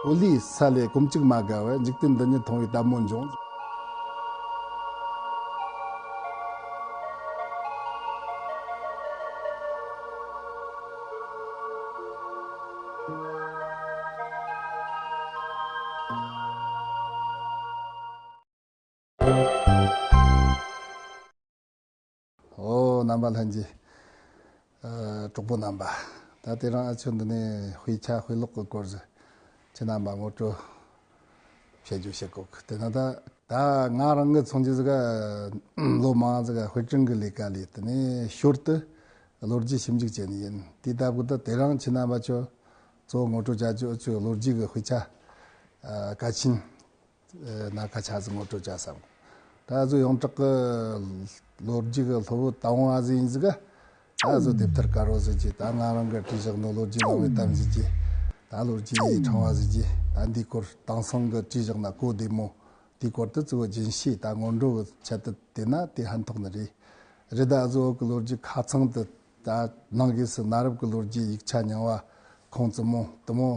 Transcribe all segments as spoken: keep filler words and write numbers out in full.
འོ་ལི་ས་ལས་གོམ་གཅིག་མ་དགའ་བས། འཇིག་རྟེན་འདི་ཉིད་མཐོང་བའི་ལྟད་མོ་འབྱུང་། ཨོ། རྣམ་པ་ལྷན་རྒྱས། ཨ། གྲོགས་པོ་རྣམ་པ། ད་དེ་རིང་ཨ་ཆོས་འདི་ནས་དཔེ་ཆ་དཔེ་ཀློག་གི་སྐོར་ཟིག་ཁྱེད་རྣམ་པ་ངོ་སྤྲོད་བྱེད་རྒྱུ་བྱེད་གོ་གི། དེ་ན་ད་ད་ང་རང་གི་མཚོན་རྒྱུ་ཟིག་ག་ལོ་མང་ཟིག་ག་དཔེ་སྐྲུན་གི་ལས་ཀ་ལས། དེ་ནས་ཞོར་དུ་ལོ་རྒྱུས་ཞིབ་འཇུག་བྱས་ནི་ཡིན། དེ་ལྟ་བུ་ད་དེ་རིང་ཁྱེད་རྣམ་པ་ཚོ་གཙོ་བོ་ངོ་སྤྲོད་བྱ་རྒྱུ་ཨ་ཆོས་ལོ་རྒྱུས་གི་དཔེ་ཆ། ཨ། གལ་ཆེན། ཨ། ན་ཁ་ཆ་ཟིག་ངོ་སྤྲོད་བྱ་བསམ། ད་གཟོད་ཡོངས་གྲགས་ཀྱི་ལོ་རྒྱུས་ཀྱི་སློབ་བུ་དང་བ་ཟིག་ཡིན་ཟིག་ག་ད་གཟོད་དེབ་ཐེར་དཀར་པོ་ཟིག་གི། ད་ང་རང་གི་བྲིས་བཞག་ནོ་ལོ་རྒྱུས་ནང་བའི་གཏམ་ཟིག་གི། ད་ལོ་རྒྱུས་ཕྲེང་བ་ཟིག་གི། ད་འདིའི་སྐོར་དེང་སང་གི་བྲིས་བཞག་ན་གོ་བདེ་མོ། དེའི་སྐོར་དུ་གཙོ་བོ་རྒྱུན་ཤེས་ད་སྔོན་འགྲོ་གི་ཆེད་དུ་བལྟས་ན་དེ་ཕན་ཐོགས་ནི་རེད། རེད། ད་གཟོད་བོད་ཀྱི་ལོ་རྒྱུས་ཁ་ཚང་དུ་ད་ནང་སྒོས་སུ་གནའ་རབས་ཀྱི་ལོ་རྒྱུས་ཡིག་ཆ་རྙིང་བ་ཁུངས་བཙུན་མོ་དེ་མོ་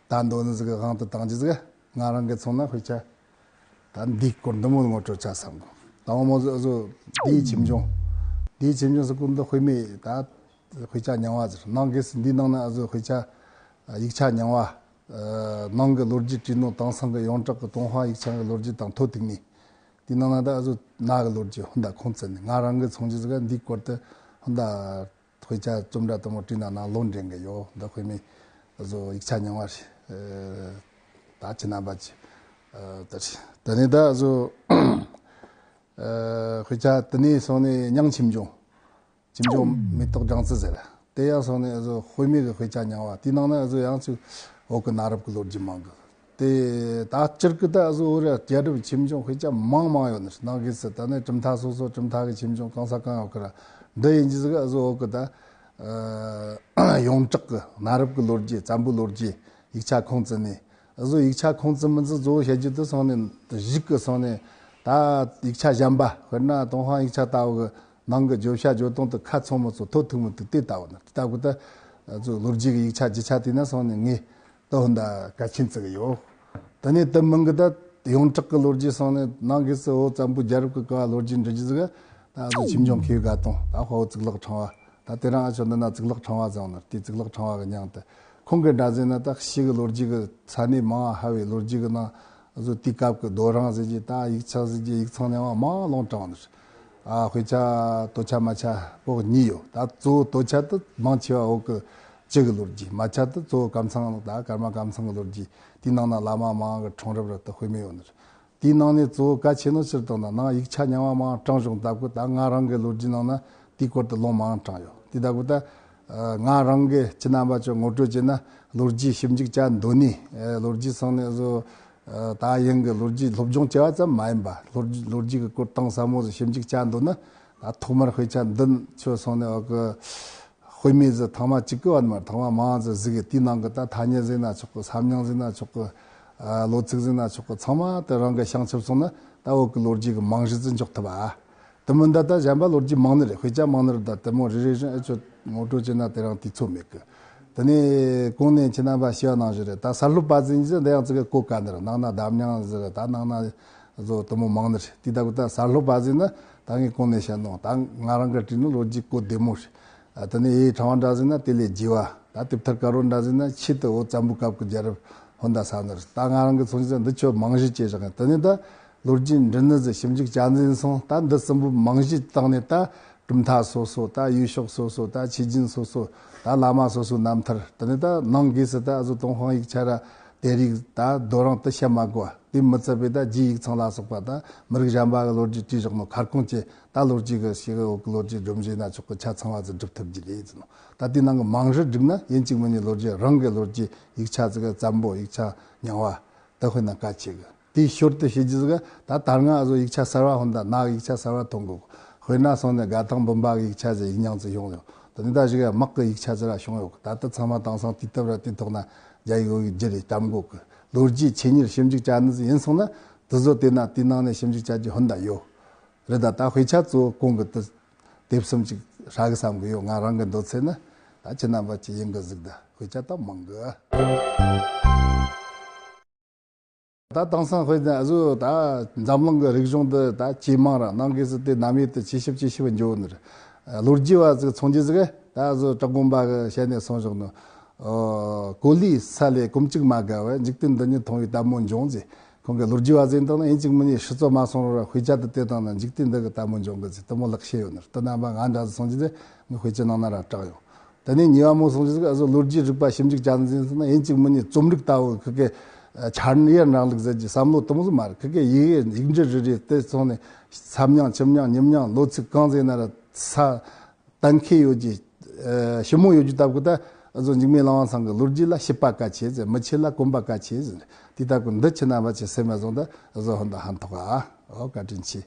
ད་འདོན་ནི་ཟིག་གི་དབང་དུ་བཏང་རྒྱུ་ཟིག་ང་རང་གི་མཚོན་ན་དཔེ་ཆ་ད་འདིའི་སྐོར་འདི་མོ་ངོ་སྤྲོད་བྱ་བསམ་གི། དང་པོ་མོ་ཟིག་གཟོད་འདིའི་ཆེམ་ཆུང་། འདིའི་ཆེམ་ཆུང་ཟེར་གོ་འདི་དཔེ་མེད་ད། དཔེ་ཆ་རྙིང་བ་ཟེར། ནང་སྒོས་སུ་འདིའི་ནང་ན་གཟོད་དཔེ་ཆ་ཡིག་ཆ་རྙིང་བ། ཨ། ནང་གི་ལོ་རྒྱུས་བྲིས་ནོ་དེང་སང་གི་ཡོངས་གྲགས་ཀྱི་ཏུན་ཧོང་ཡིག་ཆ་གི་ལོ་རྒྱུས་དང་ཐོ་ཐུག་ནས། དེའི་ནང་ན་ད་གཟོད་གནའ་གི་ལོ་རྒྱུས་ཧོན་ད་ཁུངས་བཙུན་ནས། ང་རང་གི་མཚོན་རྒྱུ་ཟིག་ག་འདིའི་སྐོར་དུ་ཧོན་ད་དཔེ་ཆ་རྩོམ་འདྲ་དེ་མོ་བྲིས་ན་ནང་ལོག་འདྲེན་གི་ཡོད། འདི་དཔེ་མེད་གཟོད་ཡིག་ཆ་རྙིང་བ་རེད། ཨ། ད་ཁྱེད་རྣམ་པ་ཚོས། ཨ། ད་རེད། དེ་ནས་ད་གཟོད། ཨ། དཔེ་ཆ་དེ་ནས་སོང་ནས་ཉང་ཆེམ་ཆུང་། ཆེམ་ཆུང་མེ་ཏོག་སྦྲང་རྩི་ཟེར། དེ་ཡང་སོང་ནས་གཟོད་དཔེ་མེད་གི་དཔེ་ཆ་རྙིང་བ། དེའི་ནང་ན་གཟོད་ཡང་ཅིག་བོད་ཀྱི་གནའ་རབས་ཀྱི་ལོ་རྒྱུས་མང་གི། དེ་ད་སྤྱིར་གི་ད་གཟོད་བོད་ར་རྒྱལ་རབས་ཆེམ་ཆུང་དཔེ་ཆ་མང་མང་ཡོད་ནི། ནང་སྒོས་སུ་ད་ནི་གྲུབ་མཐའ་སོ་སོ་གྲུབ་མཐའ་གི་ཆེམ་ཆུང་གང་ས་གང་ཡོད་གི་ར། འདི་ཡིན་གྱི་ཟིག་ག་གཟོད་བོད་ཀྱི་ད། ཨ། ཡོངས་གྲགས་ཀྱི་གནའ་རབས་ཀྱི་ལོ་རྒྱུས་བཙན་པོའི་ལོ་རྒྱུས་ཡིག་ཆ་ཁུངས་བཙུན་ནས། གཟོད་ཡིག་ཆ་ཁུངས་བཙུན་མིན་ཟིག་གཙོ་བོ་བཤད་རྒྱུ་དེ་སོང་ནས་གཞུག་གི་སོང་ནས་ད་ཡིག་ཆ་གཞན་པ་དཔེར་ན་ཏུན་ཧོང་ཡིག་ཆ་ལྟ་བུ་གི་ནང་གི་བརྗོད་བྱ་བརྗོད་སྟངས་དེ་ཁ་ཚང་མོ་ཚོ་ཐོ་ཐུག་མི་ཐུག་དེ་ལྟ་བུ་ན། དེ་ལྟ་བུ་ད་གཟོད་ལོ་རྒྱུས་ཀྱི་ཡིག་ཆ་རྒྱུ་ཆ་དེ་ན་སོང་ནས་ངས་ད་ཧོན་ད་གལ་ཆེན་བརྩི་གི་ཡོད། དེ་ནས་དེ་མིན་གི་ད་ཡོངས་གྲགས་ཀྱི་ལོ་རྒྱུས་སོང་ནས་ནང་སྒོས་སུ་བོད་བཙན་པོའི་རྒྱལ་རབས་ཀྱི་སྐབས་ལོ་རྒྱུས་འབྲི་རྒྱུ་ཟིག་ག་ད་གཟོད་ཆེམ་ཆུང་མཁས་པའི་དགའ་སྟོན། ད་དཔའ་བོ་གཙུག་ལག་ཕྲེང་བ། ད་དེ་རིང་ཨ་ཆོ་འདི་ན་གཙུག་ལག་ཕྲེང་བ་ཟེར་ནི། དེ་གཙུག་ལག་ཕྲེང་བ་གི་མྱིང་དེ། ཁོང་གི་འདྲ་ཟེར་ན་ད་ཕྱི་གི་ལོ་རྒྱུས་གི་ས་གནས་མང་ང་ཧ་བའི་ལོ་རྒྱུས་གི་ནང་གཟོད་དུས་སྐབས་གི་རྡོ་རིང་ཟེར་གྱི་ད་ཡིག་ཆ་ཟེར་གྱི་ཡིག་ཚང་རྙིང་བ་མང་ལོང་དྲངས་ནི། ཨ། དཔེ་ཆ་སྟོད་ཆ་སྨད་ཆ་པོ་གཉིས་ཡོད། ད་གཙོ་བོ་སྟོད་ཆ་དེ་མང་ཆེ་བ་བོད་གི་སྤྱི་གི་ལོ་རྒྱུས། སྨད་ཆ་དེ་གཙོ་བོ་ཀམ་ཚང་ད་ཀརྨ་ཀམ་ཚང་གི་ལོ་རྒྱུས། དེའི་ནང་ན་བླ་མ་མང་གི་འཁྲུངས་རབས་ར་དེ་དཔེ་མེད་ཡོད་ནི། དེའི་ནང་ནས་གཙོ་བོ་གལ་ཆེ་ནོ་ཕྱིར་བཏང་ན་ནང་ཡིག་ཆ་རྙིང་བ་མང་དྲངས་བྱུང་། ད་གོ་ད་ང་རང་གི་ལོ་རྒྱུས་ནང་ན་དེའི་སྐོར་དུ་ལུང་མང་དྲངས་ཡོད། དེ་ད་གོ་ད་ང་རང་གི་ཁྱེད་རྣམ་པ་ཚོ་ངོ་སྤྲོད་བྱས་ན་ལོ་རྒྱུས་ཞིབ་འཇུག་བྱ་འདོད་ནི། ལོ་རྒྱུས་སོང་ནས་བཟོ། ད་ཡིན་གི་ལོ་རྒྱུས་སློབ་སྦྱོང་བྱས་པ་ཙམ་མ་ཡིན་པ། ལོ་རྒྱུས་ལོ་རྒྱུས་ཀྱི་སྐོར་གཏིང་ཟབ་མོ་ཞིབ་འཇུག་བྱ་འདོད་ན་ད་ཐོག་མར་དཔེ་ཆ་འདི་ཚོ་སོང་ནས་འོག་གི་དཔེ་མེད་ཟིག་ཐེངས་མ་གཅིག་གི་བར་མར་ཐེངས་མ་མང་ཟིག་གཟིགས་གི། དེའི་ནང་གི་ད་ཐ་སྙད་ཟེར་ན་ཆོག་གི། ས་མིང་ཟེར་ན་ཆོག་གི། ཨ། ལོ་ཚིགས་ཟེར་ན་ཆོག་གི། ཚང་མ་དེ་རང་གི་བྱང་ཆུབ་སོང་ན་ད་བོད་གི་ལོ་རྒྱུས་གི་རྨང་གཞི་ཟིག་འཇོག་ཐུབ་ཨ། དེ་མིན་ད་ད་གཞན་པ་ལོ་རྒྱུས་མང་ནི་རེད། དཔེ་ཆ་མང་ནི་རེད། ད་དེ་མོ་རེ་རེ་བཞིན་ཨེ་ཆོ་ངོ་སྤྲོད་བྱས་ན་དེ་རིང་དུས་ཚོད་མེད་གི། དེ་ནས་གོང་ནས་ཁྱེད་རྣམ་པ་ཞུ་བ་ནང་བཞིན་རེད། ད་གསར་སློབ་པ་ཟེར་གྱི་འདི་ཡང་ཙི་གེ་གོ་དཀའ་ནི་རེད། ནང་ན་གདམས་ཉང་ཟེར་ད་ནང་ན་བཟོ་དེ་མོ་མང་ནི་རེད། དེ་ད་གི་ད་གསར་སློབ་པ་ཟེར་ན་ད་ངས་གོང་ནས་བཤད་ནོ་ད་ང་རང་གི་བྲིས་ནི་ལོ་རྒྱུས་གོ་བདེ་མོ་རེད། ཨ། དེ་ནས་ཡི་ཕྲེང་བ་འདྲ་ཟེར་ན་དེ་ལས་རྒྱས་པ། ད་དེབ་ཐེར་དཀར་པོ་འདྲ་ཟེར་ན་ཆེད་དུ་བོད་བཙན་པོའི་སྐབས་ཀྱི་རྒྱལ་རབས་ཧོན་ད་ས་ནི་རེད། ད་ང་རང་གི་མཚོན་བྱེད་འདི་ཆོ་རྨང་གཞི་བྱས་བཞག་ཡིན། དེ་ནས་ད་ལོ་རྒྱུས་འབྲི་ནི་ཟིག་ཞིབ་འཇུག་བྱ་འཛིན་སོང་། ད་འདི་གསུམ་པོ་རྨང་གཞིའི་སྟེང་ནས་ད་གྲུབ་མཐའ་སོ་སོ། ད་ཡུལ་ཕྱོགས་སོ་སོ། ད་ཆོས་རྒྱུན་སོ་སོ། ད་བླ་མ་སོ་སོའི་རྣམ་ཐར། དེ་ནས་ད་ནང་སྒོས་སུ་ད་གཟོད་ཏུན་ཧོང་ཡིག་ཆ་ར་དེ་རིགས་ད་རྡོ་རིང་དུ་བཤད་མ་དགོས་པ། དེ་མི་ཚད་པའི་ད་རྒྱའི་ཡིག་ཚང་ལ་སོགས་པ་ད་མི་རིགས་གཞན་པ་གི་ལོ་རྒྱུས་བྲིས་བཞག་ནོ་ཁར་ཁོང་ཅེ་ད་ལོ་རྒྱུས་གི་ཞིག་གི་བོད་གི་ལོ་རྒྱུས་སྒྲོམ་གཞི་ན་ཆོག་གི། ཆ་ཚང་བ་ཚོ་སྒྲུབ་ཐུབ་རྒྱུ་རེད་ཟེར་ནོ། ད་དེའི་ནང་གི་རྨང་གཞི་བསྒྲིགས་ན་ཡིན་གཅིག་མིན་གཉིས་ལོ་རྒྱུས་རང་གི་ལོ་རྒྱུས་ཡིག་ཆ་ཚོ་གི་བཙན་པོ་ཡིག་ཆ་རྙིང་བ་དེ་དཔེར་ན་གལ་ཆེ་གི། དེའི་ཞོར་དུ་བྱས་རྒྱུ་ཟིག་ག་ད་ད་སྔ་བཟོ་ཡིག་ཆ་གསར་བ་ཧོན་ད་ནག་ཡིག་ཆ་གསར་བ་ཐོན་གོ། དཔེར་ན་སོང་ནས་དགའ་ཐང་འབུམ་པ་གི་ཡིག་ཆ་ཟེར་ཡིག་རྙིང་ཚོ་ཡོང་ཡོད། དེ་ནི་ད་ཞིག་དམག་གི་ཡིག་ཆ་ཟེར་བ་བྱུང་ཡོད། ད་ལྟ་ཚང་མ་དེང་སང་དུས་སྟབས་ར་དེ་ཐོག་ན་རྒྱ་ཡིག་བོད་ཡིག་བསྒྱུར་རེ་གཏམ་གོ་གི། ལོ་རྒྱུས་ཆེད་གཉེར་ཞིབ་འཇུག་བྱ་ནི་ཟིག་ཡིན་སོང་ན་དེ་ཚོ་དེ་ན་དེའི་ནང་ནས་ཞིབ་འཇུག་བྱ་རྒྱུ་ཧོན་ད་ཡོད། རེད། ད་ད་དཔེ་ཆ་གཙོ་བོ་གོང་གི་དེ་དེབ་གསུམ་ཅིག་ཧྲ་གི་བསམ་གི་ཡོད། ང་རང་གི་འདོད་ཚུལ་ནི་ད་ཁྱེད་རྣམ་པ་ཅིག་ཡིན་གི་ཟིག་ད་དཔེ་ཆ་ད་མང་གི། ད་དེང་སང་དཔེར་ན་ཨ་ཟོ་ད་འཛམ་གླིང་གི་རིག་གཞུང་འདི་ད་ཇེ་མང་ར་ནང་གི་ཟིག་དེ་ནམ་ཡེ་དུ་ཇེ་ཞིབ་ཇེ་ཞིབ་འགྱོ་ནི་རེད། ལོ་རྒྱུས་བ་ཟིག་ཚོང་རྒྱུ་ཟིག་ད་ཨ་ཟོ་བྲག་དགོན་པ་གི་ཞལ་ནས་གསུངས་བཞག་ནི། ཨོ། གོ་ལའི་ས་ལས་གོམ་གཅིག་མ་བརྒལ་བར། འཇིག་རྟེན་འདི་ཉིད་མཐོང་བའི་ལྟད་མོ་འབྱུང་ཟེར། ཁོང་གི་ལོ་རྒྱུས་བ་ཟིག་དང་ནི་ཡིན་གཅིག་མིན་གཉིས་ཕྱི་ཚོ་མ་སོང་ར་དཔེ་ཆ་དུ་དེ་དང་ནི་འཇིག་རྟེན་འདི་གི་ལྟད་མོ་འབྱུང་གི་ཟེར་དེ་མོ་ལག་ཤེས་ཡོད་ནི་རེད། དེ་རྣམ་པ་ང་འདྲ་ཟིག་སོང་རྒྱུ་དེ་ངའི་དཔེ་ཆ་ནང་ན་ར་བྲིས་ཡོད། དེ་ནས་གཉིས་པ་མོ་སོང་རྒྱུ་ཟིག་ཨ་ཟོ་ལོ་རྒྱུས་རིག་པ་ཞིབ་འཇུག་བྱ་ཟིན་ཟིན་ན་ཡིན་གཅིག་མིན་གཉིས་རྩོམ་རིག་ལྟ་བུ་ཁི་གེ་འཆར་ཡན་རིང་ལུགས་ཟེར་གྱི་བསམ་བློ་དེ་མོ་ཟིག་མ་རེད། ཁི་གེ་ཡིག་ཡིག་འབྲུ་རེ་རེ་དེ་སོང་ནས་ས་མྱིང་ཁྱིམ་མྱིང་མྱི་མྱིང་ལོ་ཚིགས་གང་ཟིག་ན་ར་ས་གཏན་འཁེལ་ཡོད་ཀྱི། ཨ། ཞིབ་མོ་ཡོད་ཀྱི་སྟབས་ཀྱི་ད་ཨ་ཟོ་འཇིགས་མེད་བླ་བྲང་ཚང་གི་ལོ་རྒྱུས་ལ་ཞིབ་པ་གལ་ཆེ་ཟེར། མི་ཆེ་ལ་གོམས་པ་གལ་ཆེ་ཟེར། དེ་ལྟ་བུ་འདི་ཁྱེད་རྣམ་པ་ཚོས་སེམས་ལ་བཟུང་ད་ཨ་ཟོ་ཧོན་ད་ཧན་ཐོག་ཨ། ཨོ། བཀའ་དྲིན་ཆེ།